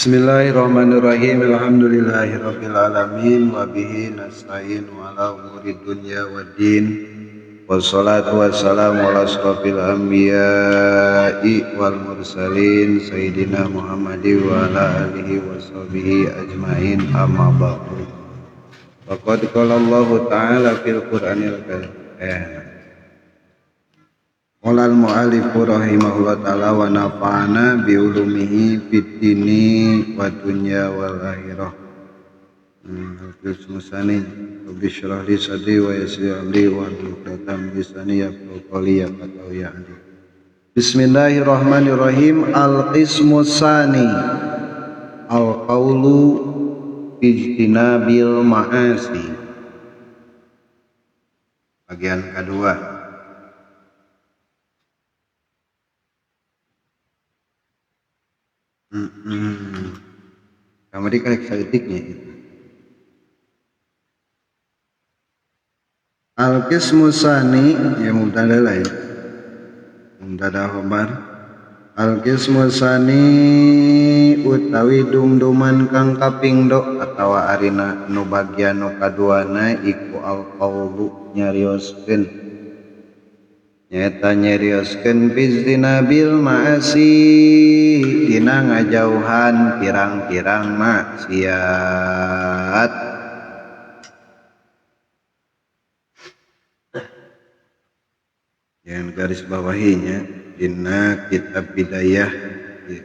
Bismillahirrahmanirrahim. Alhamdulillahirabbil alamin wa bihi nasta'in ala umurid dunya waddin. Wassalatu wassalamu ala asrofil anbiya'i wal mursalin sayyidina Muhammadi wa ala alihi washabihi ajmain, amma ba'du. Faqad qala Allahu ta'ala fil Qur'anil karim. Qala al-mu'allif rahimahullah ta'ala wa nafa'ana bi ulumihi fid dini wa dunya wal akhirah. Al-Qismusani rabbi shrah li sadri wa yassir amri wa hlul 'uqdatam min lisani yafqahu qawli ya ali. Bismillahirrahmanirrahim. Al-Qismusani al-qawlu ijtinabil ma'asi. Bagian kedua. Kamari karek saeutiknya itu. Al-qismu tsani ya mubtada lah ya. Mubtada khabar. Al-qismu tsani utawi dumduman kang kaping do atawa arina nu bagian nu kaduana iku al-qaulu nyarioskeun. Nyata nyerioskeun bizdinabil ma'asi dina ngajauhan pirang-pirang maksiat. Yang garis bawahinya dina kitab Bidayah ya.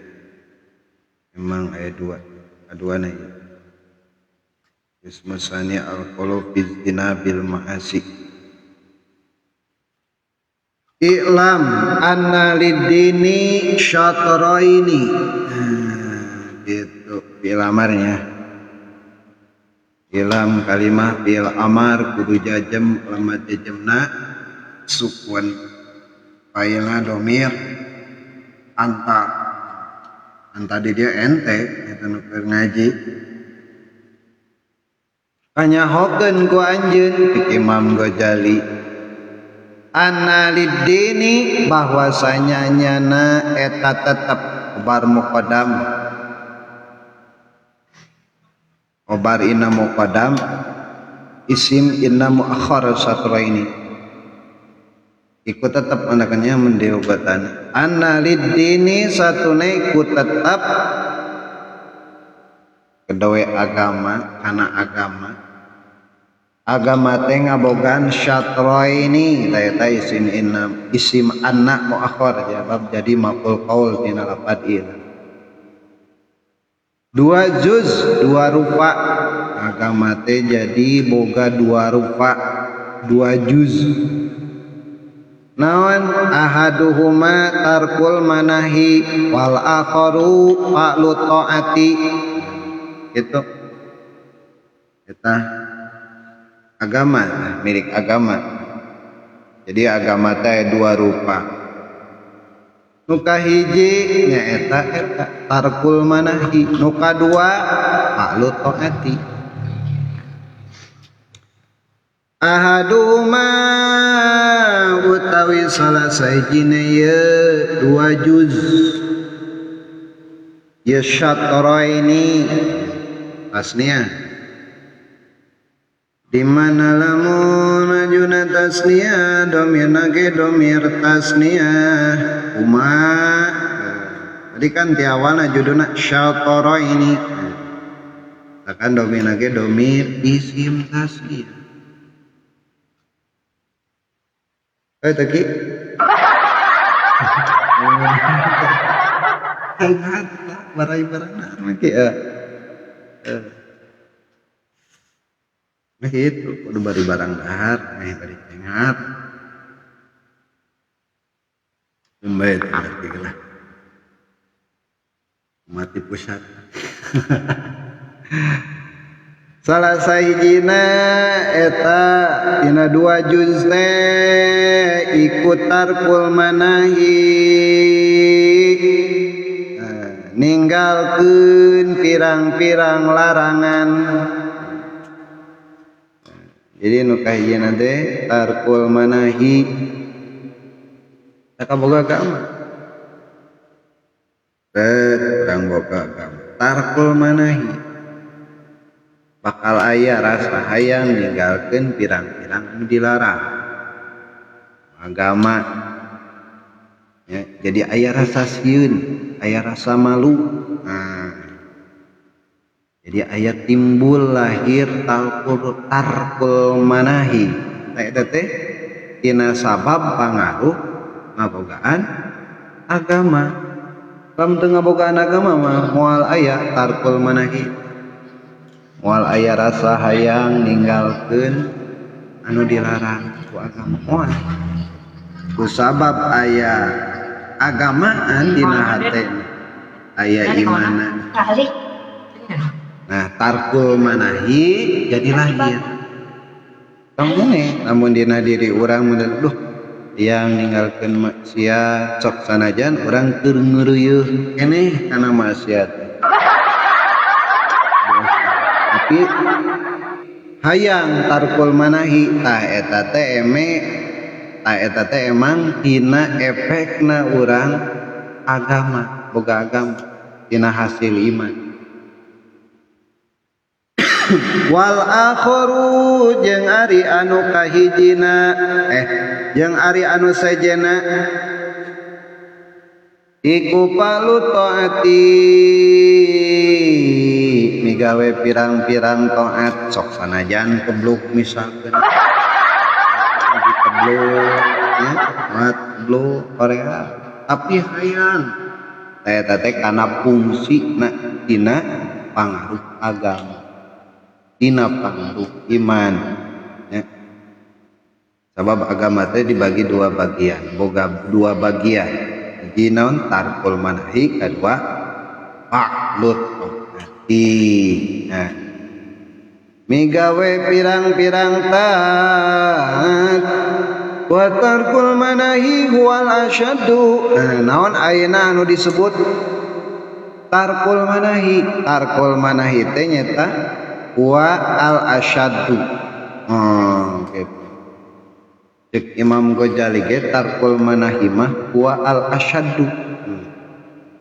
Memang ayat 2 aduana ya. Ismusani al-qaulu bizdinabil ma'asi. I'lam anna lid-dini syatraini. Gitu fi'il amarnya. I'lam kalimah fi'il amar kudu jajem lamat jajemna sukun fa'ilna domir anta anta di dia ente eta nu keur ngaji. Kanyahokeun ku anjeun ti Imam Ghazali. Anna lid-dini bahwasanya nyana eta tetep khobar muqaddam khobar inna muqaddam isim inna muakhar satraini iku tetep anakannya mendeobatan anna lid-dini satune iku tetep kedawe agama kana agama agama teh ngabogaan syatraini eta isim inna isim anna muakhar jawab jadi maqul qaul tina lafad il dua juz dua rupa agama teh jadi boga dua rupa dua juz naon ahaduhuma tarkul manahi wal akharu fa'lu taati gitu eta agama milik agama. Jadi agama teh dua rupa. Nu kahiji nyaeta eta tarkul manahi, nu kadua fa'lu taati. Ahaduma utawi salah sahijina ye dua juz ye syatraini asniya di mana lamun majuna tasniah domirna ge domir tasniah uma tadi kan di awalna judulna syatara ini kan domirna ge domir isim tasniah tadi barai-barang mah ya. Nah itu kudu bari barang dahar, meh bari cengat. Umbae ngerti lah. Mati pusat. Salah sahijina eta dina dua juz teh iku tarkul manahi. Ninggalkeun pirang-pirang larangan. Jadi nu kahijina teh tarkul manahi tah kaboga agama. Teh urang boga agama. Tarkul manahi bakal aya rasa hayang ninggalkeun pirang-pirang anu dilarang agama ya, jadi aya rasa sieun, aya rasa malu. Nah, jadi aya timbul lahir tarkul manahi. Nah, eta teh tina sabab pangaruh ngabogaan agama. Lamun teu ngabogaan agama mah moal aya tarkul manahi, moal aya rasa hayang ninggalkeun anu dilarang ku agama, moal. Ku sabab aya agamaan dina hate, aya imanan. Nah, tarkul manahi jadi lahir. Tong keneh lamun dina diri urang mun duh yang ninggalkeun maksiat sok sanajan urang keur ngeureuyeuh keneh kana maksiat. Tapi hayang tarkul manahi tah eta teh eme tah eta teh emang tina efekna urang agama, boga agama tina hasil iman. Wal akharu jeung ari anu kahijina jeung ari anu sejena iku palu taati migawe pirang-pirang taat sok sanajan kebluk misalkeun kebluk ya mat kebluk Korea tapi hayang eta teh kana fungsina tina pangaruh agama, tina pangaruh iman ya. Sabab agama teh dibagi dua bagian, boga dua bagian. Hiji naon tarkul manahi, kadua fa'lut taati. Nah, migawe pirang-pirang taat wa tarkul manahi huwal asyaddu. Nah, naon ayeuna anu disebut tarkul manahi? Tarkul manahi teh nyata wa al asyaddu. Oh, gitu. Cek Imam Ghazali ge tarkul manahi mah wa al asyaddu.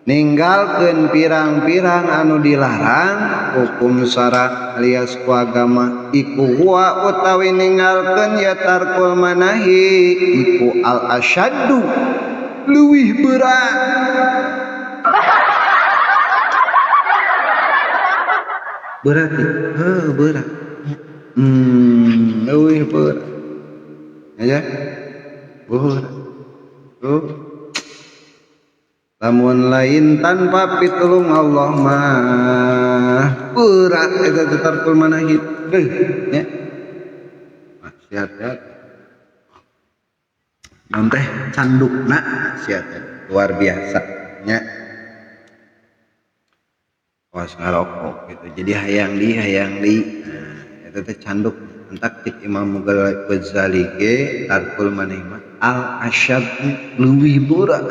Ninggalkeun pirang-pirang anu dilarang hukum syara alias ku agama iku huwa utawi ninggalkeun ya tarkul manahi iku al asyaddu leuwih berat. Berarti heuh berat. Leuwih berat. Ya. Berat. Tuh. Lamun lain tanpa pitulung Allah mah berat eta teh tarkul manahi. Deuh nya. Maksiat ya. Naon teh candukna maksiat luar biasa nya. Was ngarokok gitu. Jadi hayang di. Nah, eta teh canduk entak cek Imam Ghazali ge tarkul manahi mah al asyad leuwih berat.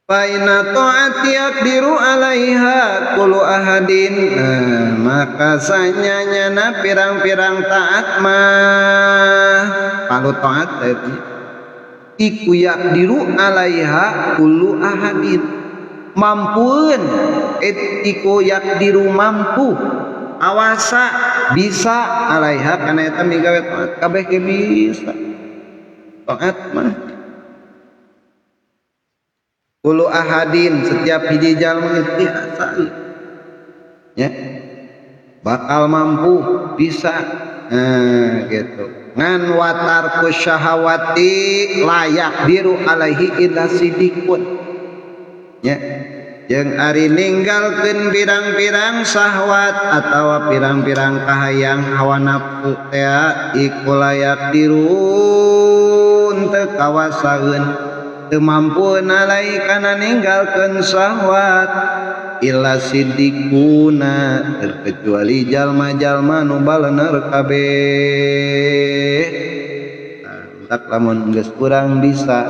Fa inna ta'ati yaqdiru 'alaiha kullu ahadin. Nah, maka sanyanyana pirang-pirang taat mah palu taat teh iku yaqdiru 'alaiha kullu ahadin, mampueun iku yaqdiru mampu awasa bisa 'alaiha kana eta migawe taat kabeh ge bisa taat mah. Kullu ahadin setiap hiji jalma biasa ya bakal mampu bisa gitu. Ngan watarku syahawati layak biru alaihi illa sidikun ya, jeung ari ninggalkeun pirang-pirang syahwat atawa pirang-pirang kahayang hawa nafsu teh iku layak dirun teu kawasaeun teu mampu alai kana ninggalkeun syahwat illa sidikuna terkecuali jalma-jalma nu balener kabeh. Nah, tak lamun geus kurang bisa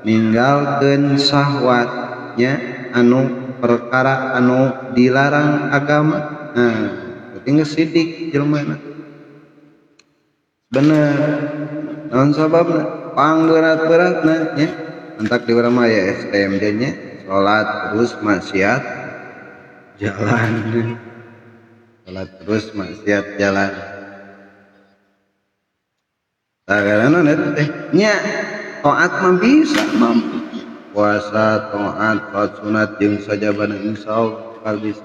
ninggalkeun syahwat nya anu perkara anu dilarang agama. Nah, berarti geus sidik jelema. Bener. Naon sababna? Pangberat-beratna nya. Entak di urang mah aya STMJ nya, Salat terus maksiat jalan. Salat terus maksiat jalan. Tah karena teh nya taat mah bisa mampu. Puasa, taat, salat sunat jeung sajabana insyaallah bakal bisa.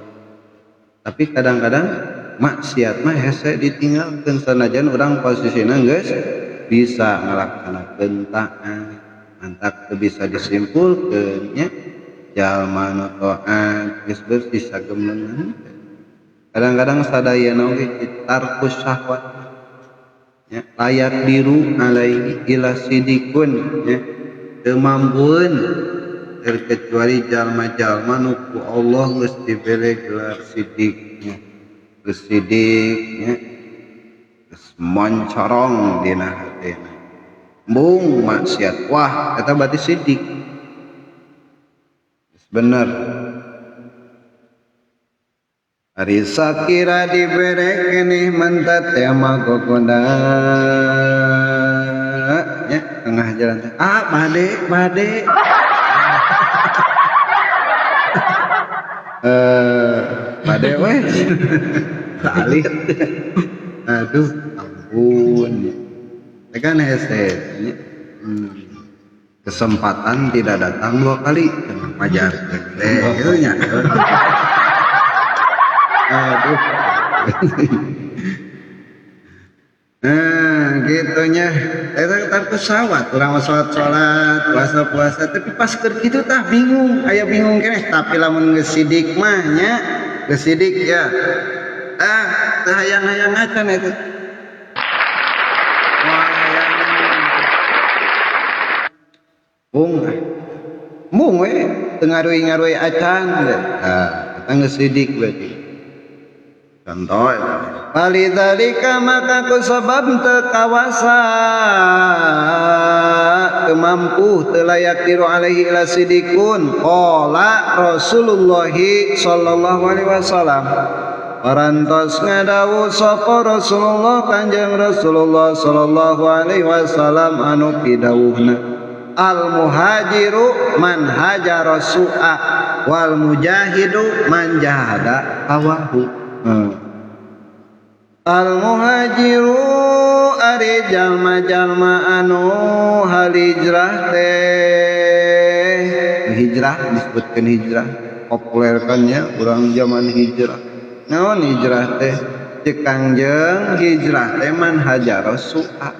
Tapi kadang-kadang maksiat mah hese ditinggalkeun sanajan urang posisina geus bisa ngalaksanakeun taat. Mantak teu bisa disimpulkeun nya jalma nu taat geus bersih sagemlengan. Kadang-kadang sadayana oge tarkus syahwat nya layak diru alaihi ila sidikun nya teu mampueun terkecuali jalma-jalma nu ku Allah geus dibere gelar sidik nya. Geus sidik nya geus moncorong dina hatena. Embung maksiat wah eta berarti sidik. Geus bener. Ari sakira dibere keneh mentat teh mah gogoda nya tengah jalan teh ah bade bade bade weh salih aduh ampun teh kan hese nya. Kesempatan tidak datang dua kali majarkeun teh kitu nya. Aduh. Nah, gitunya. Eta tar pesawat, urang mah salat-salat, puasa-puasa, tapi pas keur kitu tah bingung, aya bingung keneh, tapi lamun geus sidik mah nya, geus sidik ya. Ah, teu hayang-hayang acan eta. Moal hayang. Bung. Bung we, teu ngaruy-ngaruy acan. Ah, eta geus sidik berarti. Contoh Walidzalika maka ku sebab teu kawasa teu mampu teu layak tiru alaihi ila sidikun qala Rasulullah sallallahu alaihi wasallam parantos ngadawu sapa Rasulullah Kanjeng Rasulullah sallallahu alaihi wasallam anu pidawuhna al muhajiru man hajara su'a wal mujahidu man jahada hawahu. Al muhajiru ari jalma-jalma anu halijrah teh hijrah disebutkeun hijrah populerkannya urang zaman hijrah naon hijrah teh ceuk Kangjeng hijrah teh man hajara su'a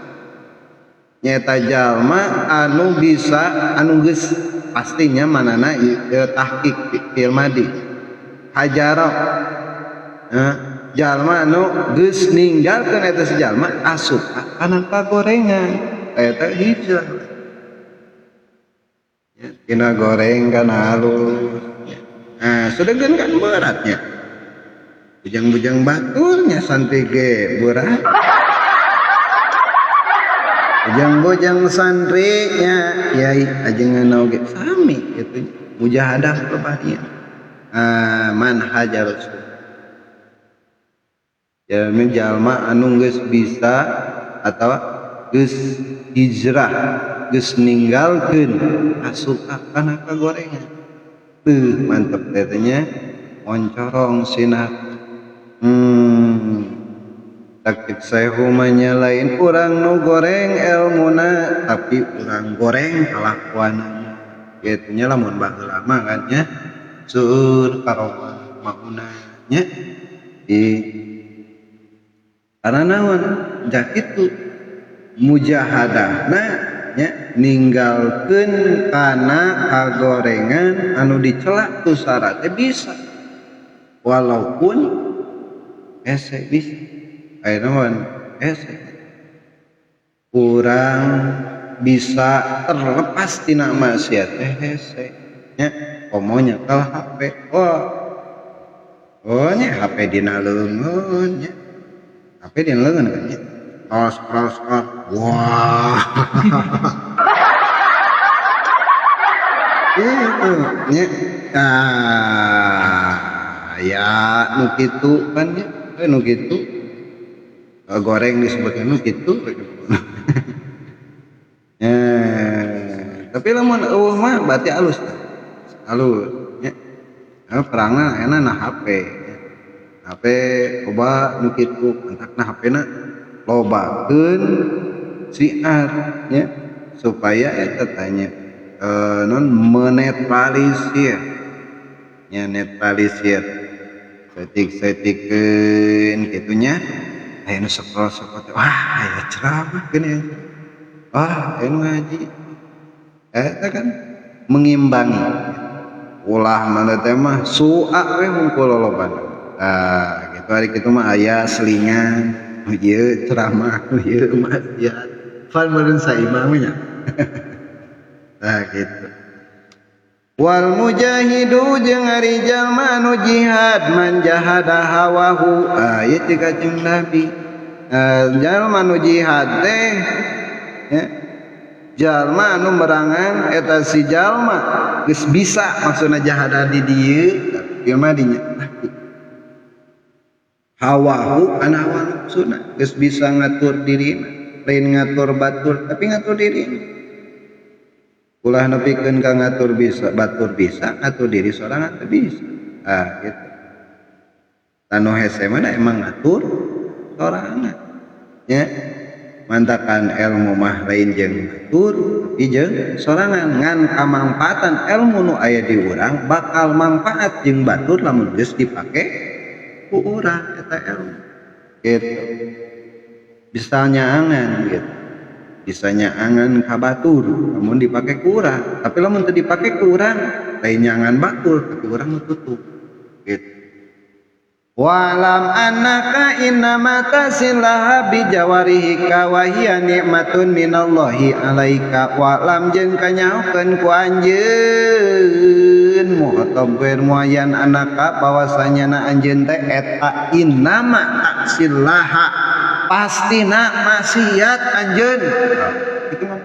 nyata jalma anu bisa anu geus pastinya manana ieu tahqiq fi'il madi hajara jalma anu geus ninggalkeun eta si jalma asup kana kagorengan eta hijrah ya tina goreng kana halus nah sedengkeun kan beratnya bujang-bujang baturnya santri ge berat bujang-bujang santrinya kiai ajengan oge sami kitu mujahadah lebahnya man hajar jalma jalma anu geus bisa atawa geus hijrah geus ninggalkeun asup kana kagorengan teuh mantep teh nya oncorong sinar taktik sehumanya lain urang nu goreng elmuna tapi urang goreng kalakuanana kitu nya lamun baheula mah kan nya seueur karomah mauna nya di karena naon jah kitu mujahadahna nya ninggalkeun kana kagorengan anu dicela ku syarat teh bisa walaupun hese bisa ayeuna mah hese urang bisa terlepas tina maksiat teh hese nya komo nyekel HP oh oh nya HP dina leungeun nya HP dina leungeun kan nya scroll scroll scroll wah itu nya ah ya nu kitu kan nya nu kitu goreng disebutnya nu kitu ya tapi lamun eueuh mah berarti alus Alus nya. Perangna ayeuna na HP. HP loba nu kitu mantakna HP-na lobakeun siar nya supaya eta tanya non menetralisir nya, netralisir saeutik-saeutikeun kitu nya. Aya nu scroll-scroll teh, wah, aya ceramah geuning, wah, aya nu ngaji. Eta kan mengimbangi, ulah mana teh mah sua we hungkul lolobana. Tah gitu, ari kitu mah aya selingan, nu ieu ceramah, nu ieu maksiat, pan meureun saimah mah nya. Tah gitu. Wal mujahidu jeung ari jalma nu jihad man jahada hawahu. Ah, ieu cek Kanjeng Nabi, jalma nu jihad teh nya jalma anu merangan eta si jalma geus bisa, maksudna jahada di dieu ieu mah dinya hawahu kana hawa nafsuna, geus bisa ngatur dirina, lain ngatur batur tapi ngatur dirina. Ulah nepikeun ka ngatur bisa batur, bisa ngatur diri sorangan teu bisa. Ah gitu, tanu hese mah emang ngatur sorangan nya. Mantakan ilmu mah lain jeung ngatur tapi jeung sorangan, ngan kamangfaatan ilmu nu aya di urang bakal mangfaat jeung batur lamun geus dipake ku urang eta ilmu gitu. Bisa nyaangan gitu, bisa nyaangan ka batur lamun dipake ku urang, tapi lamun teu dipake ku urang lain nyaangan batur tapi urang nu tutup gitu. Wa'lam annaka innama tasillaha bijawarihika wa hiya nikmatun minallahi alaika. Wa'lam jeung kanyahokeun ku anjeun muhatab ghair muayyan anaka bahwasanya na anjeun teh eta innama tasillaha pastina maksiat anjeun. Itu mah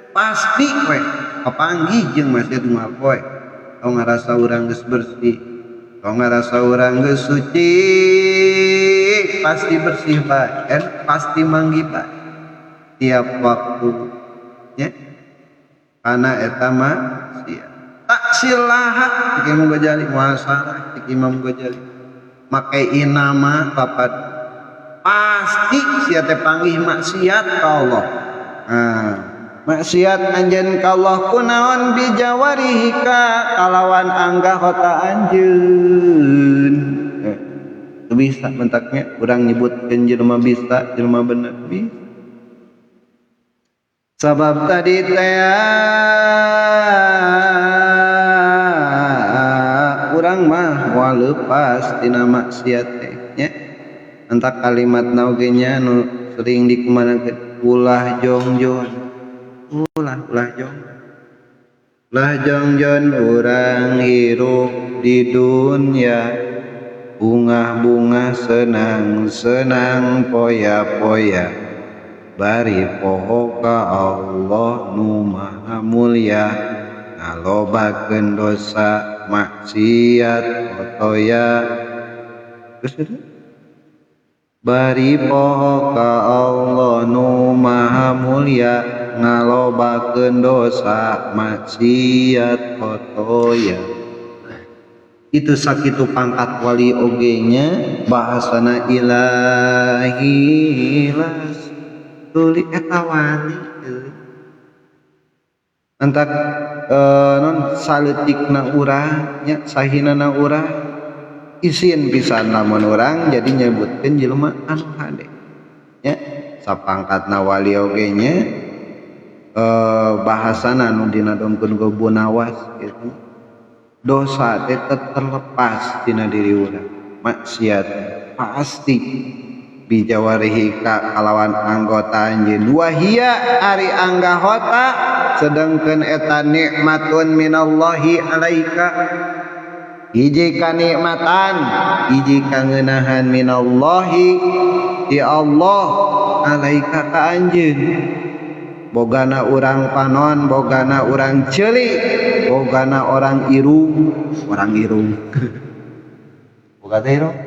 pasti we kapanggih jeung maksiat unggal poe. Tong ngarasa urang geus bersih, tong ngarasa urang geus suci, pasti bersih bae, pasti manggih bae tiap waktu nya. Kana eta mah sia taksilaha cek Imam Ghazali, muasarah cek Imam Ghazali make inama papat pasti sia teh panggih maksiat ka Allah. Nah, maksiat anjeun ka Allah kunaon bijawarihika kalawan anggahota anjeun. Teu bisa mentaknya urang nyebutkeun jelema bisa jelema bener bisa. Sabab tadi teh urang mah moal leupas tina maksiat teh nya. Entak kalimat oge nya nu sering dikumanakeun ulah jongjon, ulah ulah jongjon, ulah jongjon urang hirup di dunia, bungah-bungah senang-senang poya-poya, bari poho ka Allah nu maha mulia, ngalobakeun dosa maksiat otoya. Geus kitu? Bari poho ka Allah nu maha mulia, ngalobakeun dosa maksiat otoya. Itu sakitu pangkat wali oge nya bahasana ilahi las tuli eta wali euy. Entak non saleutikna urang nya, sahinana urang isin pisan lamun urang jadi nyebutkeun jelema anu hade nya. Sapangkatna wali oge nya, bahasana nu dinadongkeun ku Bunawas gitu, dosa teh terlepas tina diri urang, maksiat pasti bijawarihi ka kalawan anggota anjeun wahia ari anggahota, sedangkeun eta nikmatun minallahi alaika hiji kanikmatan hiji kangenahan minallahi di Allah alaika ka anjeun. Bogana urang panon, bogana urang ceuli, bogana orang irung, orang irung boga teh irung,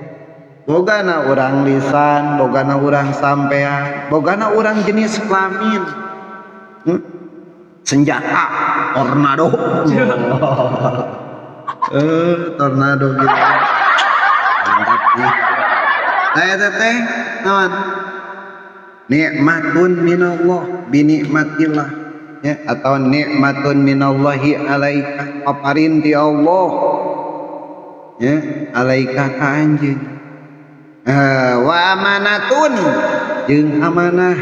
bogana urang lisan, bogana urang sampean, bogana urang jenis kelamin, senjata tornado. Tornado gitu. Mantap nih. Nah eta teh naon? Nikmatun minallah binikmatillah ya, atau nikmatun minallahi alaika, paparin ti Allah ya, alaika ka anjeun. Wa amanatun jeung amanah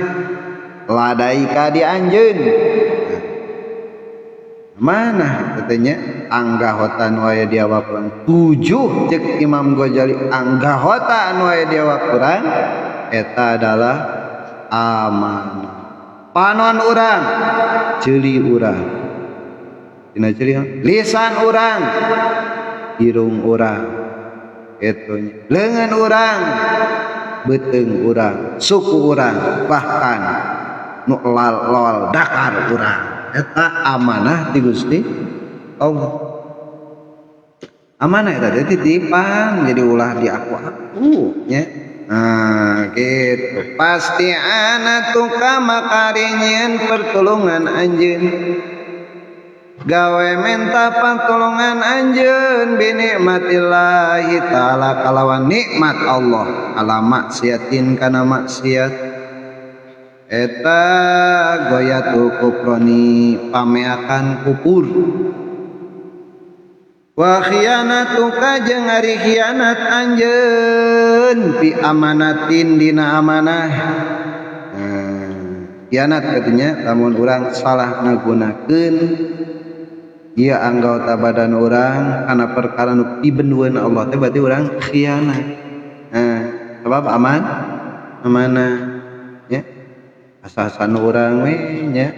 ladaika di anjeun. Amanah katanya anggahotan wae di awak urang. 7 cek Imam Ghazali, anggahotan wae di awak urang eta adalah amanah. Panon urang, ceuli urang, dina ceuli lisan urang, irung urang, eta leungeun urang, beuteung urang, suku urang, bahkan nu lol dakar urang. Eta amanah ti Gusti Allah. Amanah eta teh titipan, jadi ulah di aku-aku nya. Nah, gitu. Pasti anatuka makarinyeun pertolongan anjeun. Gawe menta pertolongan anjeun binikmatillahi ta'ala kalawan nikmat Allah ala maksiatin kana maksiat. Eta goyatu kuproni pameakan kupur. Wa khianatuka jeung ari khianat anjeun fi amanatin dina amanah. Khianat katanya lamun urang salah ngagunakeun ieu anggota badan urang kana perkara nu pibendueun Allah teh berarti urang khianat. Nah, sebab aman amanah nya. Asa-asana urang we nya,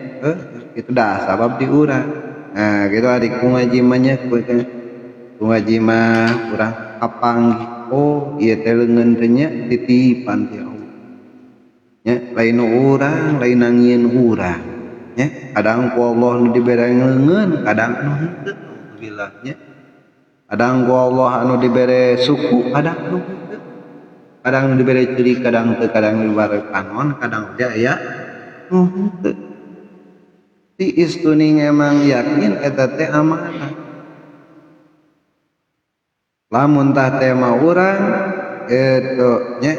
itu dah sabab di urang. Nah, gitu ari ku ngaji mah nya, ku ngaji mah urang kapanggih. Oh, ieu teh leungeun teh nya titipan ti Allah. Nya, lain nu urang, lain nangieun urang. Nya, kadang ku Allah nu dibere leungeun, kadang anu henteu, alhamdulillah nya. Kadang ku Allah anu dibere suku, kadang anu henteu. Kadang dibere ceuli, kadang teu, kadang dibere panon, kadang oge aya nu henteu. Ti istuning emang yakin eta teh amanah. Lamun tah tema urang eta nya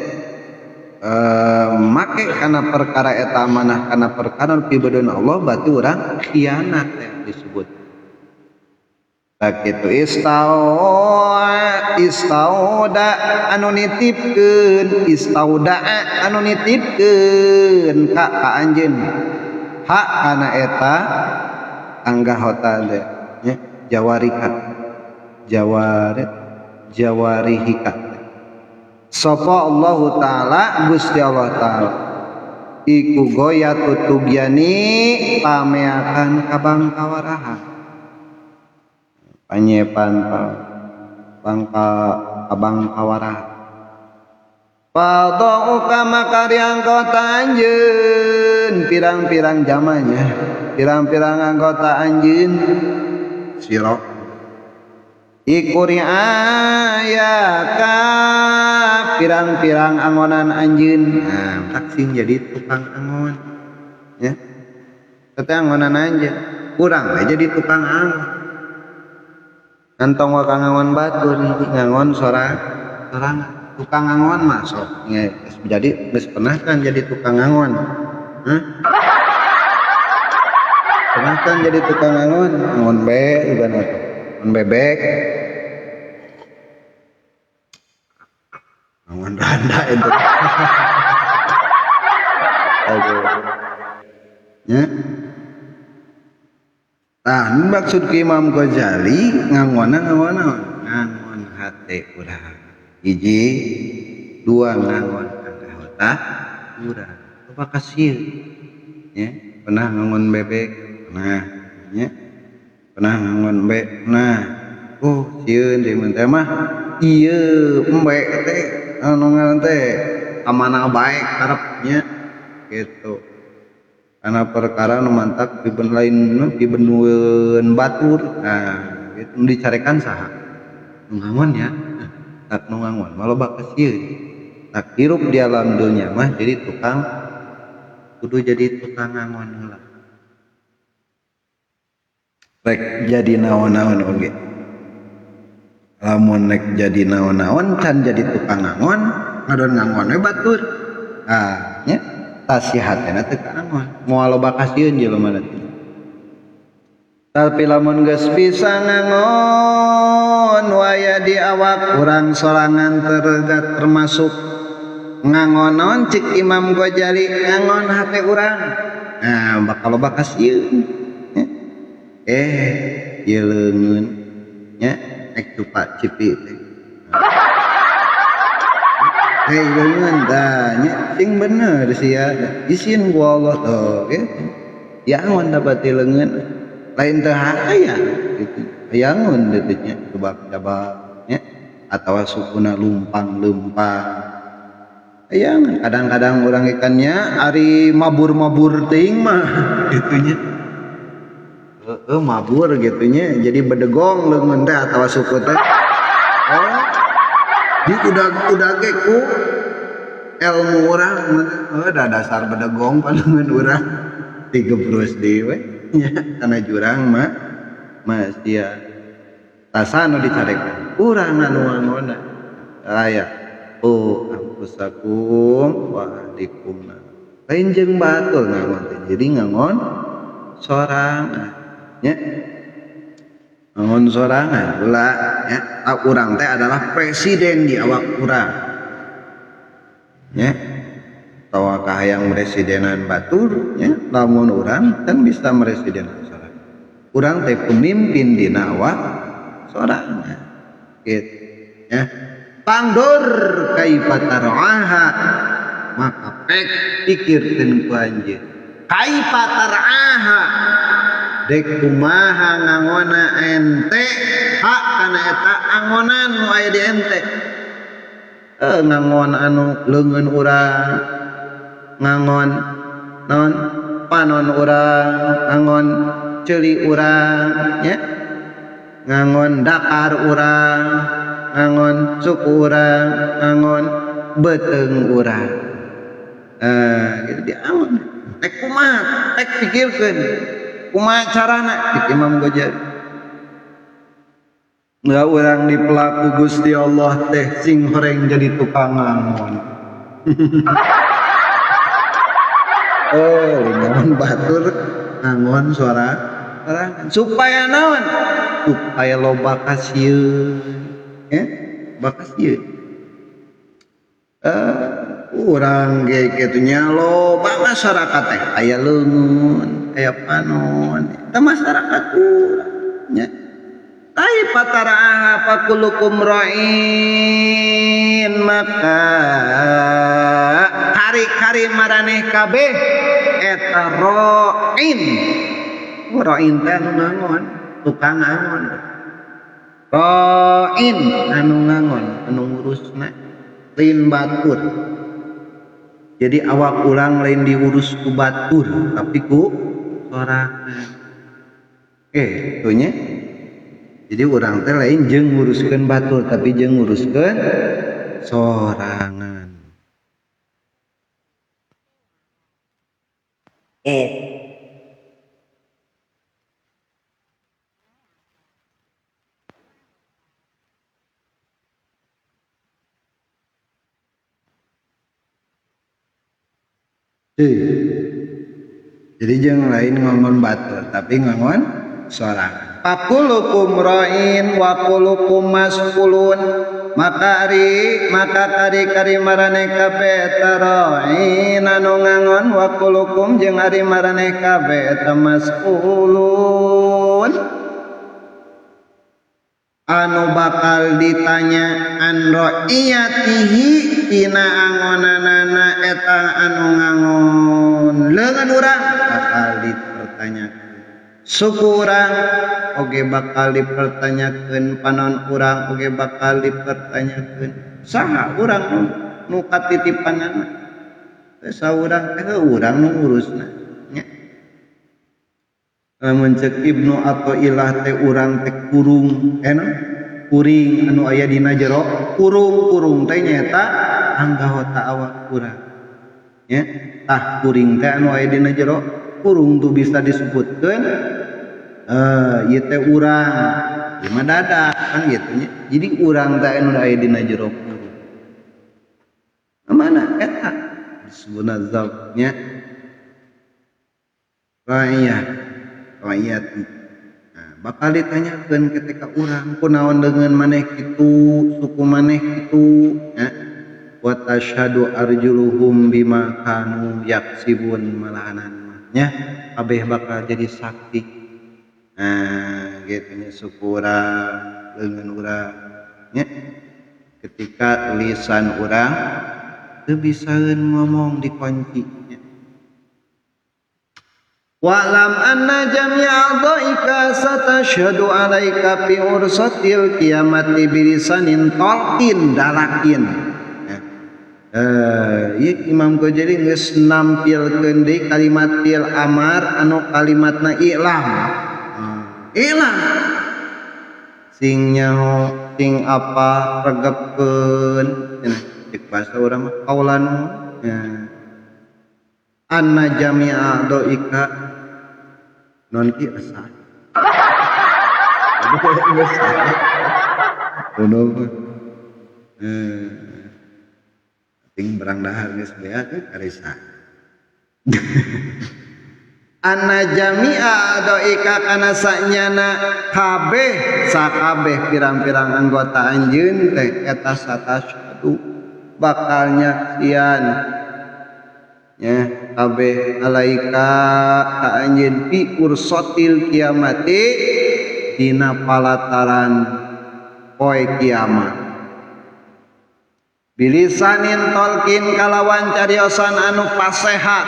make kana perkara eta amanah kana perkara pibedeun Allah berarti urang khianat teh disebut. Sakitu istauda anu nitipkeun, istauda anu nitipkeun ka ka anjeun. Hak kana eta anggahota teh nya jawarika. Jawaret jawarihika. Sapa Allah taala Gusti Allah taala iku goyatu tugyani pameakan kabangkawarahan. Panyepan bangka kabangkawarahan. Fadauka makari anggota anjeun pirang-pirang jamanya, pirang-pirang anggota anjeun sira iku riayaka pirang-pirang angonan anjeun. Nah, tak sing jadi tukang angon ya. Teh angonan anjeun, kurang we jadi tukang angon. Antong wa kang angon batur ngangon sorangan. Tukang angon mah sok jadi geus pernah kan jadi tukang angon. Hah? Pernah kan jadi tukang angon, angon be juga angon bebek. Angon randa itu. Aduh. Ya. Nah, maksud Ki Imam Ghazali ngangona ngangona ngangon hate urang. Hiji, dua ngangon anggota urang. Coba kasih ya, pernah ngangon bebek, pernah ya. Pernah ngangon embe, nah. Oh, sieun deui mun teh mah ieu embe teh anu ngaran teh amanah bae karepnya gitu. Karena perkara nu mantak di lain di benueun batur. Nah, itu dicarekan saha? Nu ngangon ya. Tak nu ngangon mah loba kasieun. Tak hirup di alam dunia mah jadi tukang kudu jadi tukang ngangon heula. Rek jadi naon-naon oge. Lamun nek jadi naon-naon can jadi tukang ngangon, ngadon ngangon we batur. Ah, nya tas si hatena teu kaangon. Moal loba kasieun jelema teh. Tapi lamun geus bisa ngangon waya di awak urang sorangan tergat termasuk ngangonon cik Imam Ghazali ngangon hate urang. Nah, bakal loba kasieun. Ieu leungeun nya rek cupa cipi teh. Hei leungeun tah nya sing bener sia isin ku Allah tuh gitu. Yangon dapat leungeun lain teu hayang gitu. Hayangun ditu nya cabak-cabak nya atawa sukuna lumpang-leumpang. Hayangan kadang-kadang urang ikannya ari mabur-mabur teuing mah kitu nya. Heeh mabur gitu nya jadi bedegong leungeun teh atawa suku teh. Oh di udag-udag ge ku ilmu urang heuh da dasar bedegong panengeun urang digebrus deui we nya kana jurang mah masia. Tasa nu dicarekan urang anu ngangona aya oh anfusakum wa ahlikum lain jeung batur ngangon teh jadi ngangon sorangan nya ngangon sorangan ulah nya urang teh adalah presiden di awak urang nya tawa kahayang presidenan batur nya lamun urang kan bisa meresidenan sorangan urang teh pemimpin dina awak sorangan gitu nya pangdur kaifa tar'aha maka pek pikirkeun ku anjeun kaifa tar'aha dek kumaha ngangona ente hak kana eta angonan nu aya di ente ngangon anu leungeun urang ngangon naon panon urang ngangon ceuli urang nya ngangon dakar urang ngangon suku urang ngangon beuteung urang gitu diangon tek kumaha tek pikirkeun kumaha carana cik Imam Ghazali nggak urang di pelaku Gusti Allah teh sing horeng jadi tukang ngangon. Oh ngangon batur ngangon suara sorangan supaya naon supaya loba kasieun ya bakasieun urang ge kitu nya loba masyarakat teh aya leungeun aya panon eta masyarakat urang nya kaifa tara'aha fakulukum ra'in maka kari-kari maraneh kabeh eta ra'in ra'in teh anu ngangon tukang ngangon ra'in anu ngangon anu ngurusna lain batur jadi awak urang lain diurus ku batur tapi ku sorangan tuh nya jadi urang teh lain jeung nguruskeun batur tapi jeung nguruskeun sorangan. Jadi jeung lain ngangon batur tapi ngangon sorangan. Fakulukum ra'in wa kulukum mas'ulun maka ari maka kari-kari maraneh kabeh eta ra'in anu ngangon wa kulukum jeung ari maraneh kabeh eta mas'ulun anu bakal ditanya an ra'iyatihi tina angonanana eta anu ngangon leungeun urang bakal dipertanyakeun suku urang oge bakal dipertanyakeun panon urang oge bakal dipertanyakeun saha urang nu katitipanana teh saurang teh urang nu ngurusna nya. Lamun ceuk Ibnu Athaillah teh urang teh kurung kuring anu aya dina jero kurung-kurung teh nyaeta anggota awak urang nya tah kuring teh anu aya dina jero kurung tuh bisa disebutkeun ieu teh urang Ieu mah dada kan gitu nya. Jadi urang teh anu aya dina jero kurung. Mana eta disebutna zabnya ra'iyah ra'iyati. Nah, bakal ditanyakeun ketika urang kunaon deungeun maneh kitu, suku maneh kitu nya. Wa tashhadu arjuluhum bima kanu yaksibun malahanan mah nya kabeh bakal jadi saksi. Nah, gitu nya suku urang, leungeun urang nya. Ketika lisan urang teu bisaeun ngomong dikunci nya. Wa'lam anna jami'a dhaika satashhadu 'alaika fi ursatil qiyamati bilisanin talqin dalakin. Ieu Imam Ghazali geus nampilkeun deui kalimat fil amar anu kalimatna i'lam. I'lam. Sing nyaho sing apa regepkeun cenah cek bahasa urang mah kaulan nya. Anna jami'a dhaika non ki asa. Aduh. Ting berang dahar geus beak karisa. Anna jami'a dhaika kana sanyana kabeh sakabeh pirang-pirang anggota anjeun teh eta satasyadu bakal nyaksian nya kabeh alaika ka anjeun fi ursatil kiamati dina palataran poe kiamat. Bilisanin tolkin kalawan cariosan anu pasehat.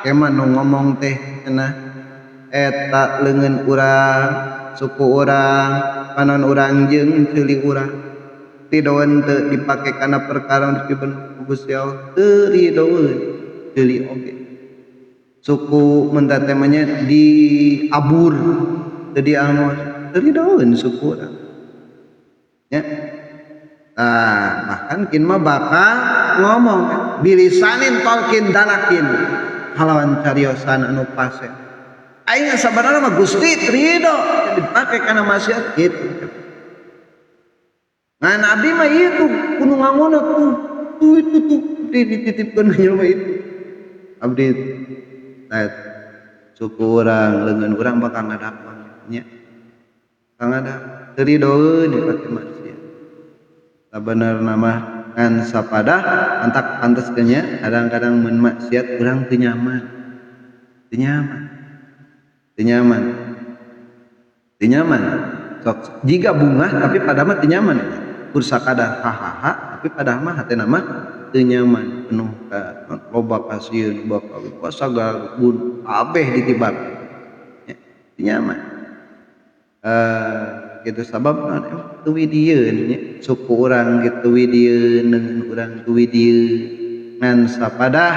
Keman nu ngomong teh cenah eta leungeun urang, suku urang, panon urang jeung ceuli urang. Ridoeun teu dipake kana perkara nu dipibeun ku Gusti Allah, teu ridoeun ceuli oge. Suku mun teh mah nya diabur, teu diangon, teu ridoeun suku urang. Nya. Nah, bahkan kin mah bakal ngomong bilisanin tolkin dalakin kalawan cariosan anu pase. Aing sabarana mah Gusti ridho dipake kana maksiat gitu. Nah, abdi mah ieu tuh kudu ngangona tuh tuh itu tuh dititipkeun jelema itu. Abdi teh suku urang leungeun urang bakal ngadakon nya. Bakal ngadak teu ridoeun dipake maksiat. Sabenerna mah ngan sapadah antak pantes nya kadang-kadang mun maksiat urang teu nyaman. Teu nyaman. Teu nyaman. Teu nyaman. Sok jiga bungah tapi padahal mah teu nyaman. Kur sakadar hahaha tapi padahal mah hatena mah teu nyaman, penuh ka loba kasieun, loba kawipuasa sagala kabeh ditibak. Ya, teu nyaman. Gitu sabab naon emang teu widieun nya suku urang gitu widieun leungeun urang teu widieun ngan sapadah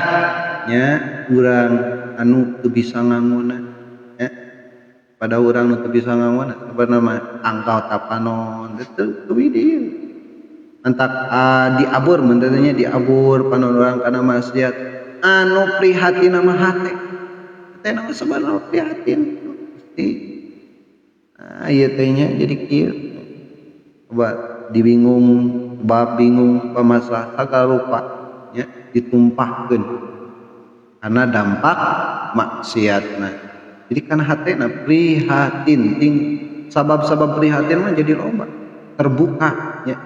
nya urang anu teu bisa ngangona nya pada urang nu teu bisa ngangona sabarna mah angkau tapanon teu teu widieun antak diabur mun teh nya diabur panon urang kana maksiat anu prihatin mah hate hate mah sabarna prihatin Gusti. Nah, ieu teh nya jadi kieu. Coba dibingung, bab bingung, pamasalah sagala rupa nya ditumpahkeun karena dampak maksiatna. Jadi kana hatena prihatin ting sabab-sabab prihatin mah jadi loba, terbuka nya.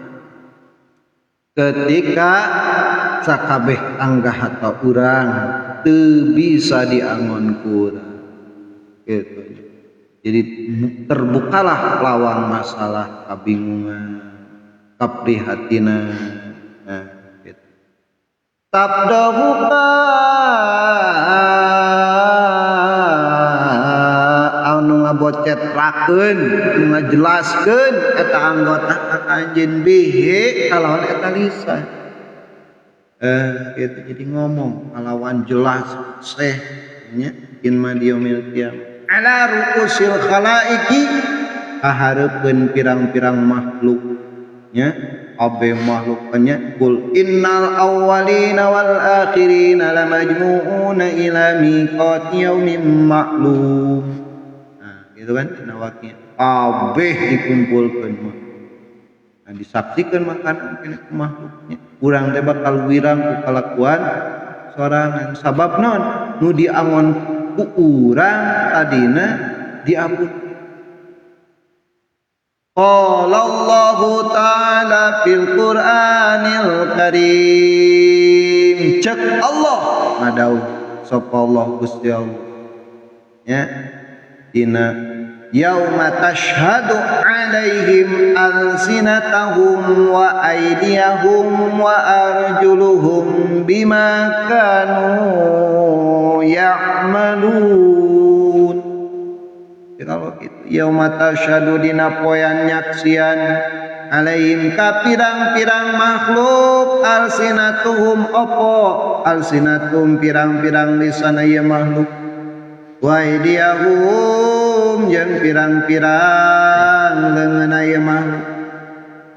Ketika sakabeh anggah hata urang teu bisa diangon ku urang. Gitu. Jadi terbukalah lawang masalah kabingungan, kaprihatinan. Nah, gitu. Tabdahuka anu ngabocetrakeun, anu ngajelaskeun eta anggota ka anjeun bihi kalawan eta lisan. Gitu. Jadi ngomong kalawan jelas seh nya in madiomil qiyam. Ala ru'usil khalaiki kahareupeun pirang-pirang makhluk nya abe makhluk nya kul innal awwalina wal akhirina lamajmu'una ila miqati yaumin ma'lum. Nah, gitu kan dina waqiah. Kabeh dikumpulkeun mah. Nah, disaksikan makanan kene ku makhluknya. Urang teh bakal wirang ku kalakuan sorangan sabab naon nu diangon ku urang tadina diampun. Qala Allahu ta'ala fil Qur'anil Karim. Cek Allah ngadauh sapa Allah Gusti Allah. Ya dina yauma tashhadu alaihim alsinatahum wa aydiyahum wa arjuluhum bima kanu ya'malun. Kalau gitu yauma tashhadu dina poean nyaksian alaihim ka pirang-pirang makhluk alsinatuhum opo alsinatum pirang-pirang lisan ieu makhluk wa aydiyahum jeung pirang-pirang leungeun ieu makhluk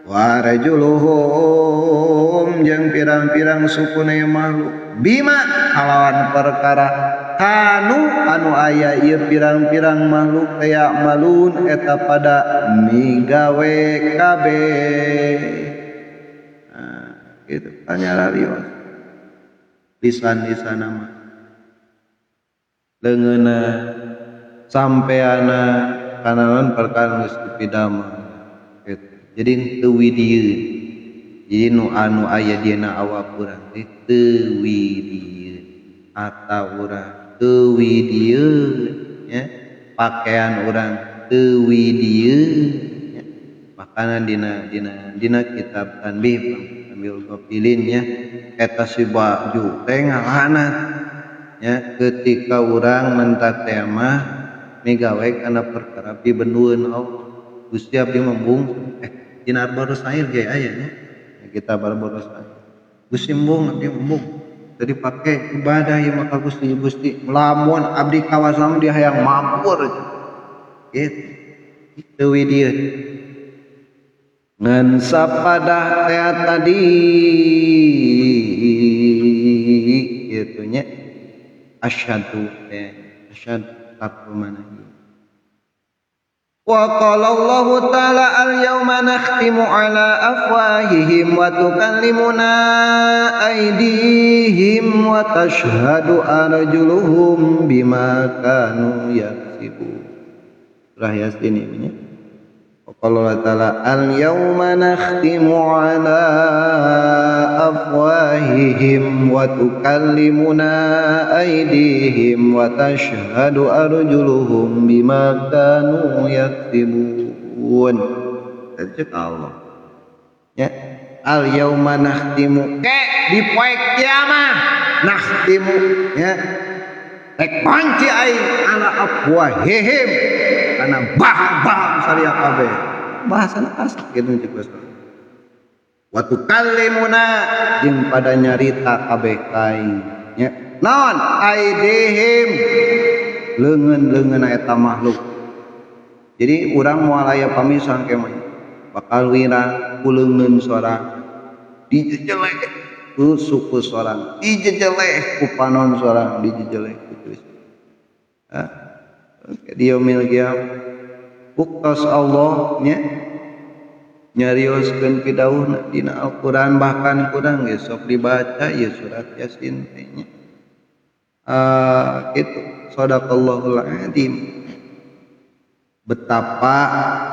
wa arjuluhum jeung pirang-pirang sukuna ieu makhluk bima kalawan perkara kanu anu aya ieu pirang-pirang makhluk aya malun eta pada migawe kabeh. Nah, gitu panyararios lisan-lisan mah leungeunna sampeana kanaon perkara geus dipidama gitu. Jadi teu widieun. Jadi nu anu aya dina awak urang teh teu widieun atau urang teu widieun ya, pakaian urang teu widieun ya. Makana dina dina dina kitab Tanbih ambil Ghafilin ya eta si baju teh ngalanat ya ketika urang menta teh mah migawe kana perkara pibendueun Allah. Gusti abdi membung dina Barus Air ge aya nya kita Barus Air. Gusti embung abdi embung tadi pake ibadah ya maka Gusti Gusti lamun abdi kawasan dia hayang mampu gitu teu widieun ngan sapadah teh tadi kitu nya asyhadu teh asyhadu mana. Wa qala Allahu ta'ala al-yawma nakhtimu ala afwahihim wa tukallimuna aydihim wa tashhadu arjuluhum bima kanu yaksibun. Surah Yasin ini. Wa qala Allah ta'ala al-yawma nakhtimu ala afwahihim wa tukallimuna aydihim wa tashhadu arjuluhum bima kanu yaktibun. Cek Allah ya al yauma nakhtimu ke di poe kiamah nakhtimu ya rek panci aing ala afwahihim kana bah-bah saria kabeh bahasana asli kitu cek Gusti. Wa tukallimuna jeung pada nyarita kabeh kaing nya naon aidihim leungeun-leungeun eta makhluk. Jadi urang moal aya pamisah ke mah bakal wirang ku leungeun sorang dijejeleh ku suku sorang dijejeleh ku panon sorang dijejeleh ku tulis. Diyaumil qiyamah buktos Allah nya nyarioskeun pidauhna dina Al-Qur'an bahkan kurang ge sok dibaca ieu surat Yasin teh nya. Kitu sadaqallahul azim. Betapa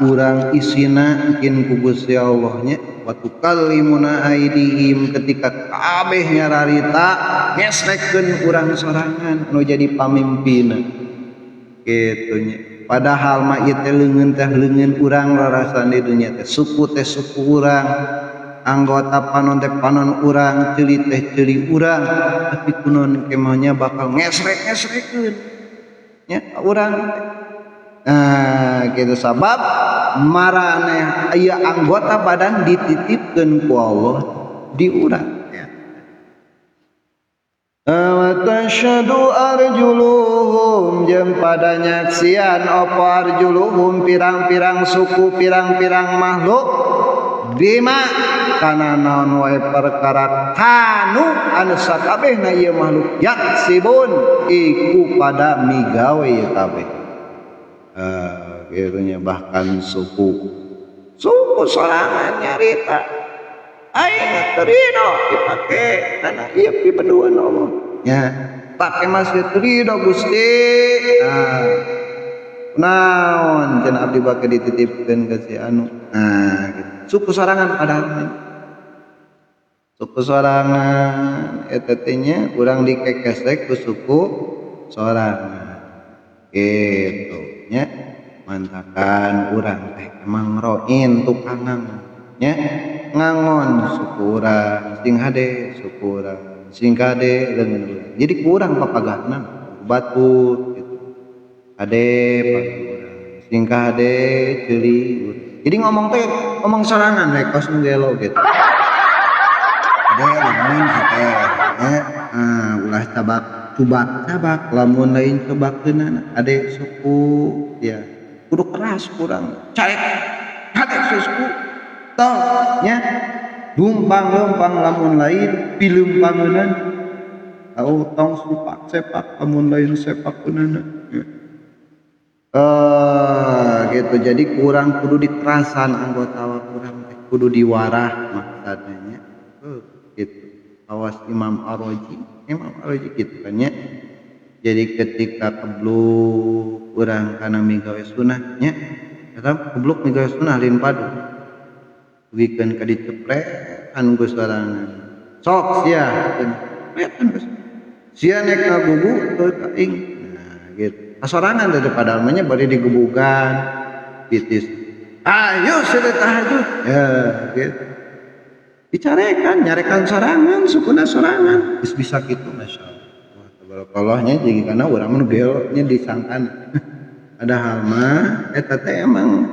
urang isina kin ku Gusti Allah nya wa tukallimuna aidihim ketika kabeh nyararita ngesrekeun urang sorangan anu jadi pamimpinna kitu nya. Padahal mah ieu teh leungeun urang rarasan di dunya teh suku teh suku urang, anggota panon teh panon urang, ceuli teh ceuli urang, tapi kunaon kemahnya bakal ngesrek-ngesrekeun nya urang teh. Nah, gitu sabab maraneh aya anggota badan dititipkeun ku Allah di urang. Wa tashhadu arjuluhum jeung pada nyaksian apa arjuluhum pirang-pirang suku pirang-pirang makhluk bima kana naon wae perkara kanu anu sakabehna ieu makhluk yaksibun iku pada migawe ieu kabeh. Kitu nya bahkan suku sorangan nyarita aing teu ridho dipake kana ieu pibendueun Allah nya pake masjid ridho Gusti. Nah naon cenah abdi bake dititipkeun ka si anu. Nah gitu. Suku sorangan padahal suku sorangan eta teh nya urang dikekesek ku suku sorangan gitu nya. Mantakan urang teh emang roin tukangan nya ngangon suku urang sing hade suku urang sing kade leungeun urang. Jadi kurang papagahna batur gitu. Hade pagah urang sing kahade ceuli urang. Jadi ngomong teh ngomong sorangan we kos nu gelo gitu. Hade leungeun teh nya ulah cabak cubak cabak lamun lain cobakeunana hade suku ya kudu keras kurang carek hade suku tong nya lumpang-lumpang lamun lain pilumpangeunana au tong supak sepak lamun lain sepakeunana gitu. Jadi kurang kudu dikerasan anggota kurang teh kudu diwarah maksudnya nya gitu. Awas Imam Ar-Razi gitu kan nya. Jadi ketika kebluk urang kana migawe sunah nya eta kebluk migawe sunah lain padu dugikeun ka dicepret anu geus sorangan sok sia cepretan geus sia nek ngagugu teu ka aing. Nah gitu kasorangan teh padahal mah nya bari digebugan pitis ayo sudah tahajud ya gitu dicarekan nyarekan sorangan sukuna sorangan geus bisa kitu masyaallah. Tabarakallah jadi karena urang mah gelo nya disangkan padahal mah eta teh emang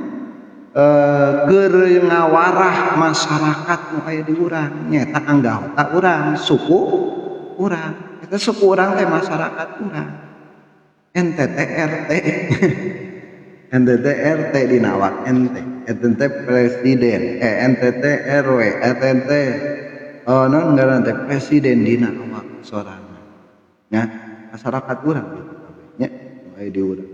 keur ngawarah masyarakat nu aya di urang nyaeta anggota urang suku urang eta suku urang teh masyarakat urang NTT RT NTT RT dina awak NT NTT presiden NTT RW NTT oh non ngaran teh presiden dina awak sorangan nya masyarakat urang gitu nya aya di urang.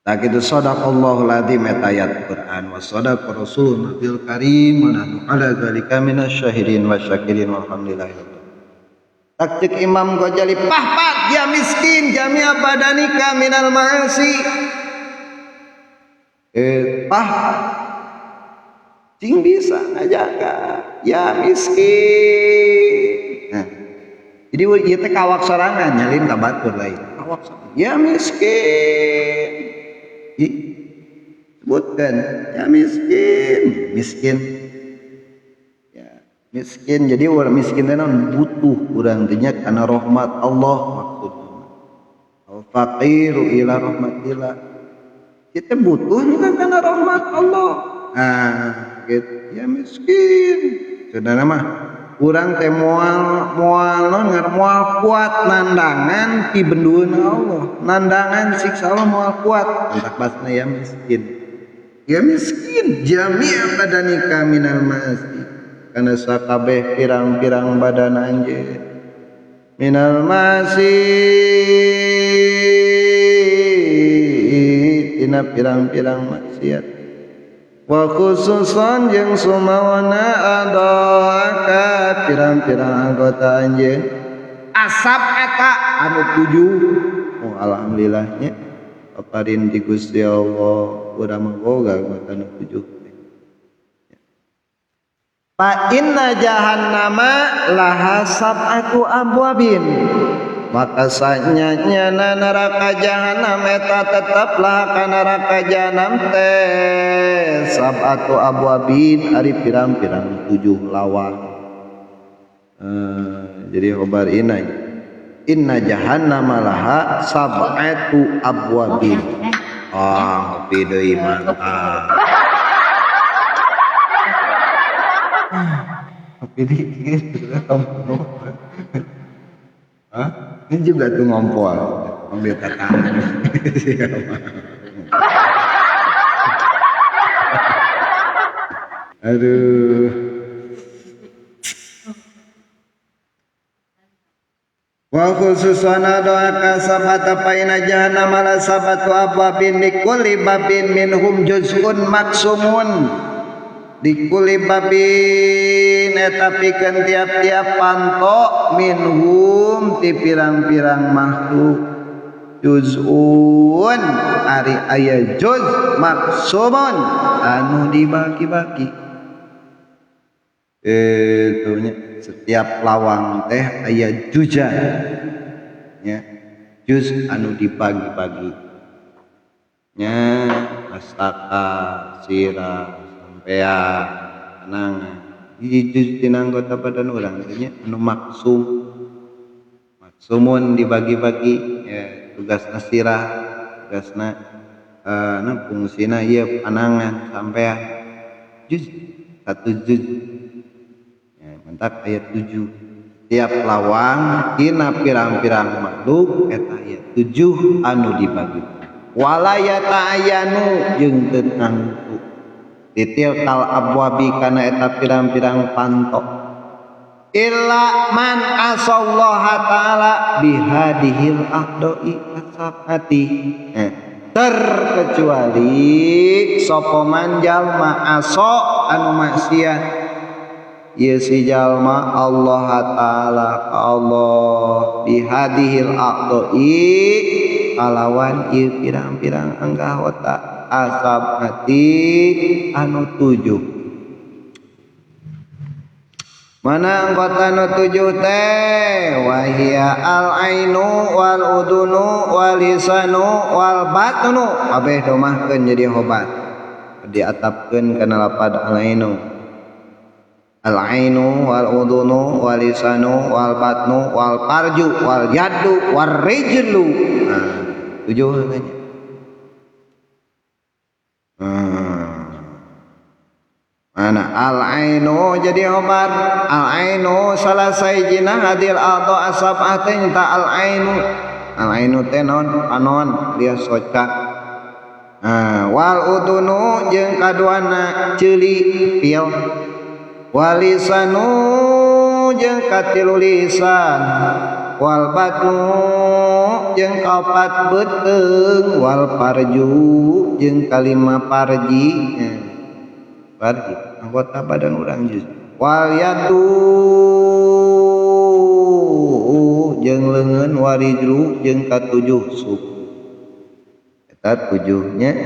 Tak itu sadaqallahul azim eta ayat Quran wa sadaqa rasulun nabil karim wa nahnu ala zalika minasyahidin wasyakirin walhamdulillahi rabbil alamin. Tak cek Imam Ghazali pahpat ya miskin jami'a badanika minal ma'asi. Pah cing bisa ngajaga ya miskin. Nah, jadi ieu teh kawak sorangan nyalin ka batur lain. Kawak sorangan. Ya miskin. Sebutkan ya miskin, miskin. Ya, miskin. Jadi orang miskin teh naon butuh urang teh nya kana rahmat Allah maksudna. Al faqiru ila rahmatillah. Kita butuh nya kana rahmat Allah. Ah, gitu. Ya miskin. Saudara mah urang teh moal moal non moal kuat nandangan pibendueun Allah, nandangan siksa Allah moal kuat. Entak basna ya miskin. Ya miskin jami'a badanika minal ma'asi. Kana sakabeh pirang-pirang badan anjeun minal ma'asi tina pirang-pirang maksiat. Wa khususan jeung sumawana adoaka pirang-pirang anggota anjeun asap eta anu 7. Oh alhamdulillahnya paparin di Gusti Allah urang mah boga anggota anu 7. Fa inna jahannama laha sab'atu abwabin. Maka sanyanya neraka jahanam eta tetaplah ka neraka jahanam teh sab'atu abwabin ari pirang-pirang 7 lawang. Jadi khobar inna inna jahannama laha sab'atu abwabin. Ah, ngopi deui mantap. Ngopi dikit Hah? Ini juga tuh ngompol, ambil tangan. Aduh. Wa Wa khususana doa kasabata paina jahannam la sabatu abwabin likulli babin minhum juz'un maksumun likulli babin eta pikeun tiap-tiap panto minhum ti pirang-pirang makhluk juz'un ari aya juz maksumun anu dibagi-bagi. Itu nya setiap lawang teh aya juzan nya, juz anu dibagi-bagi nya, astaka sirah sampean anangan hiji juz tina anggota badan urang teh nya anu maksum maksumun dibagi-bagi ya, tugasna sirah, tugasna na fungsina ieu panangan sampean juz satu juz ya, mentak ayat 7 tiap lawang tina pirang-pirang makhluk eta aya 7 anu dibagi wala yata'ayanu jeung teu tangtu titil kal abwabi kana eta pirang-pirang panto illa man asallaha ta'ala bihadihil aqdoi asabati. Terkecuali sapa man jalma aso anu maksiat ieu si jalma Allah ta'ala ka Allah bihadihil aqdoi kalawan ieu pirang-pirang anggota asabati anu 7. Mana anggota nu 7 teh wahia al ainu wal udunu wal lisanu wal batnu kabeh domahkeun jadi obat diatapkeun kana lapad al ainu al ainu wal udunu wal lisanu wal batnu wal parju wal yadu wal rijlu. Nah, 7 tanya. Mana al ainu jadi obat al ainu salah saijina hadil atau asab ta al ainu al ainu teh naon panon dia soca. Nah, wal udunu jeung kaduana ceuli pieu walisanu jeung katilu lisan wal batnu jeung kaopat beuteung wal parju jeung kalima parji. Parji anggota badan urang juz wal yadu jeung leungeun warijlu jeung katujuh suku eta tujuhnya.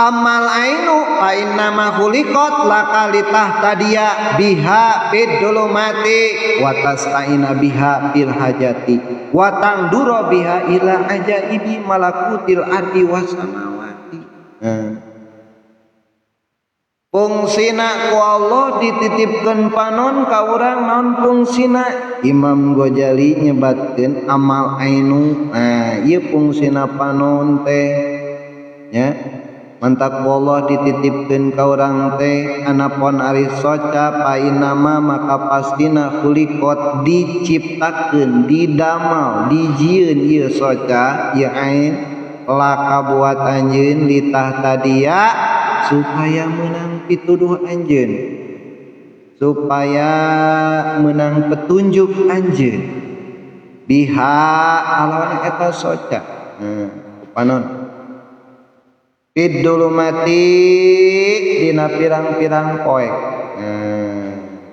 Amal ainu fa inna ma khuliqat lakalitah tadia biha bidulumati wa tasta'ina biha bil hajati wa tangdura biha ila ajaibi malakutil ardi was samawati. Fungsina ku Allah dititipkeun panon ka urang naon fungsina? Imam Ghazali nyebatkeun amal ainu. Nah, ieu fungsina panon teh nya. Mantak Allah dititipkeun ka urang teh anapon ari soca painama maka pastina khuliqat diciptakeun didamal dijieun ieu soca ieu ain laka buat anjeun litah tadia supaya menang pituduh anjeun supaya menang petunjuk anjeun biha alawan eta soca. Panon fid-dhulumati dina pirang-pirang poek.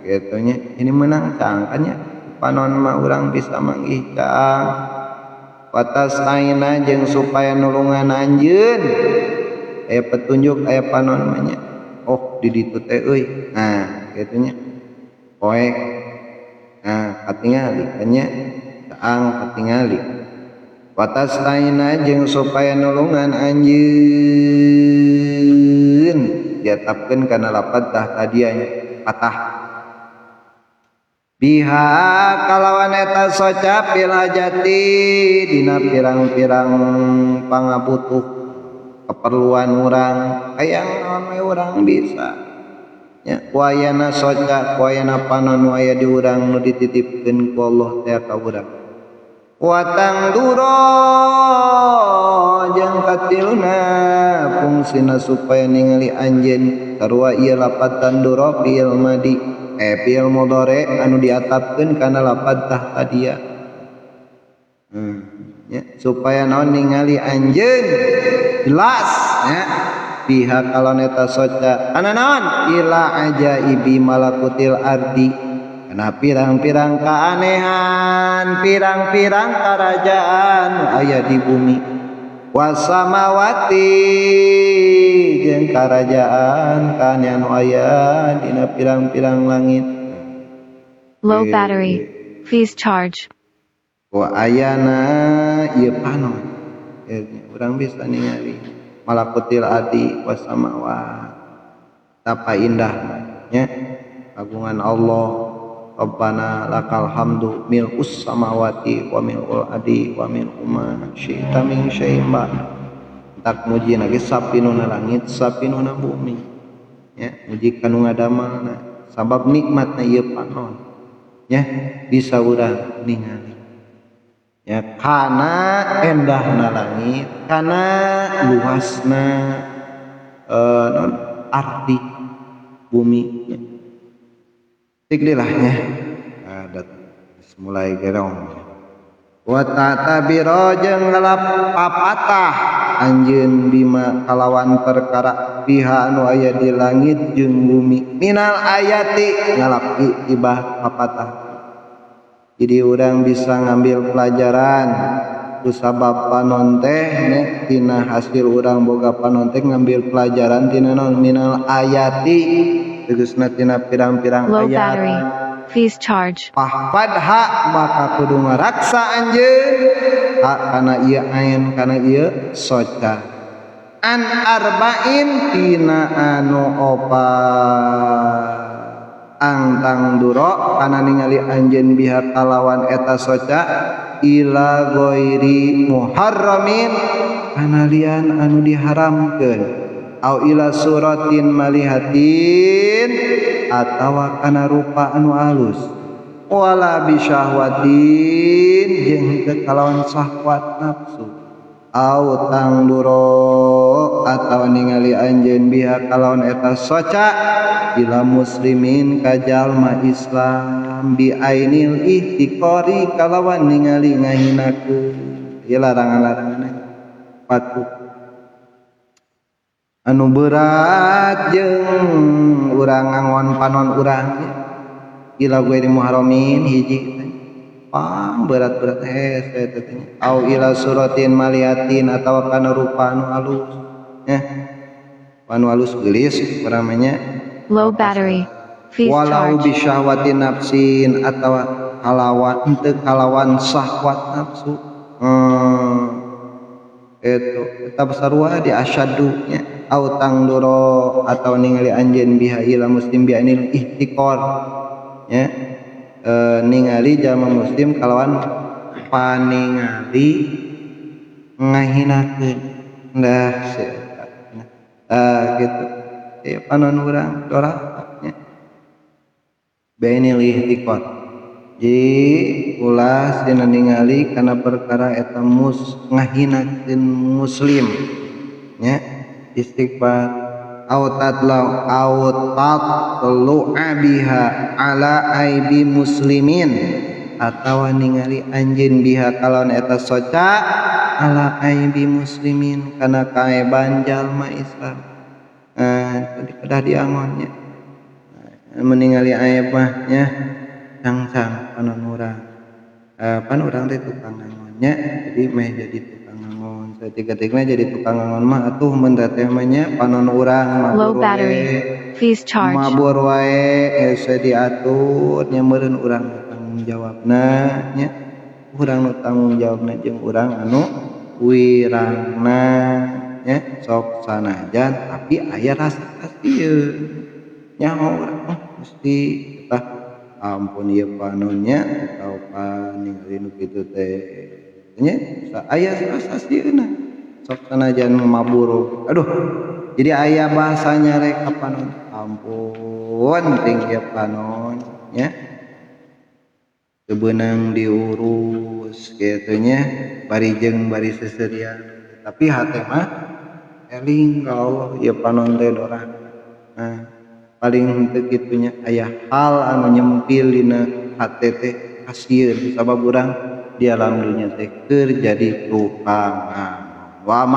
Gitu nya ini menang cangkannya panon mah urang bisa manggih caang watas aina jeung supaya nulungan anjeun aya petunjuk aya panon mah nya. Oh di ditu teh euy. Nah kitu nya poek. Nah katingali nya caang katingali watas aina jeung supaya nulungan anjeun diatapkeun kana lapad tah tadinya patah biha kalawan eta soca fil hajati dina pirang-pirang pangabutuh keperluan urang hayang naon we urang bisa nya wayana soca wayana panon waya di urang nu dititipkeun ku Allah teh ka urang watang duro jeung katiluna fungsina supaya ningali anjeun sarua ieu lapatan duro fil madi fi'il mudhari anu diatapkeun kana lapad tahtadia. Ya, supaya naon ningali anjeun jelas ya pihak kalon eta soca kana naon ila ajaibi malakutil ardi kana pirang-pirang keanehan pirang-pirang kerajaan aya di bumi wasamawati jeung karajaan kanehan anu aya dina pirang-pirang langit. Low battery, please charge. Wa ayana ieu panon urang bisa ningali malakutil adi wasamawat tapa indah nya kagungan Allah. Rabbana lakal hamdu mil'us samawati wa mil'ul adi wa mil'u ma syi'ta min syai'in ba'd. Tak muji lagi sapinuna langit sapinuna bumi nya muji kanu ngadamelna sabab nikmatna ieu panon nya bisa urang ningali ya kana endahna langit kana luasna non arti bumi nya. Tikdilahnya ada mulai gerong wa ta'tabiro jeung ngalap papatah anjeun bima kalawan perkara piha anu aya di langit jeung bumi minal ayati ngalap ibah papatah. Jadi urang bisa ngambil pelajaran kusabab panon teh tina hasil urang boga panon teh ngambil pelajaran tina naon minal ayati tegasna tina pirang-pirang Low ayat. Battery. Please charge. Pahpadha maka kudu ngaraksa anjeun ha kana ieu ain kana ieu soca an arba'in tina anu opat angtang duro kana ningali anjeun biha kalawan eta soca ila ghairi muharramin kana lian anu diharamkeun au ila suratin malihatin atawa kana rupa anu alus wala bisyahwatin jeung teu kalawan syahwat nafsu au tangduro atawa ningali anjeun biha kalawan eta soca ila muslimin ka jalma Islam bi ainil ihtiqari kalawan ningali ngahinakeun. Ieu larangan-larangan patuh anu berat jeung urang ngangon panon urang ila ghairi muharramin hiji pang berat-berat hese teh au ila suratin maliatin atawa kana rupa anu alus nya anu alus geulis urang mah nya. Low battery, please walau charge. Bisyahwatin nafsin atawa kalawan henteu kalawan syahwat nafsu. Itu tetap sarua di asyadu nya au tangduro atau ningali anjeun biha ila muslim bi anil ihtiqar nya ningali jalma muslim kalawan paningali ngahinakeun dah gitu ieu panon urang doraka nya bi anil ihtiqar. Jadi ulah dina ningali kana perkara eta ngahinakeun muslim nya istighfar au tatlu au tatlu biha ala aibi muslimin atawa ningali anjeun biha kalawan eta soca ala aibi muslimin kana kaeban jalma Islam. Tadi kedah diangonnya meningali aib mah nya cangcang panon urang. Pan urang teh tukang ngangonnya jadi meh jadi tukang ngangon saeutik-eutikna jadi tukang ngangon mah atuh mun teh mah nya panon urang Low mabur battery. wae. Please charge. Mabur wae hese diatur nya meureun urang nu tanggung jawabna nya urang nu tanggung jawabna jeung urang anu wirangna nya sok sanajan tapi aya rasa kasieun nyaho urang oh mesti tah ampun ieu panonnya atau ningali nu kitu teh nya aya rasa sieunna sok sanajan mabur aduh jadi aya bahasanya rek ka panon ampun ting ieu panon nya teu beunang diurus kitu nya bari jeung bari seserian tapi hate mah eling ka Allah ieu panon teh doraka. Nah Paling henteu kitu nya, aya hal anu nyempil dina hate teh kasieun, sabab urang di alam dunya teh keur jadi tukang. Wa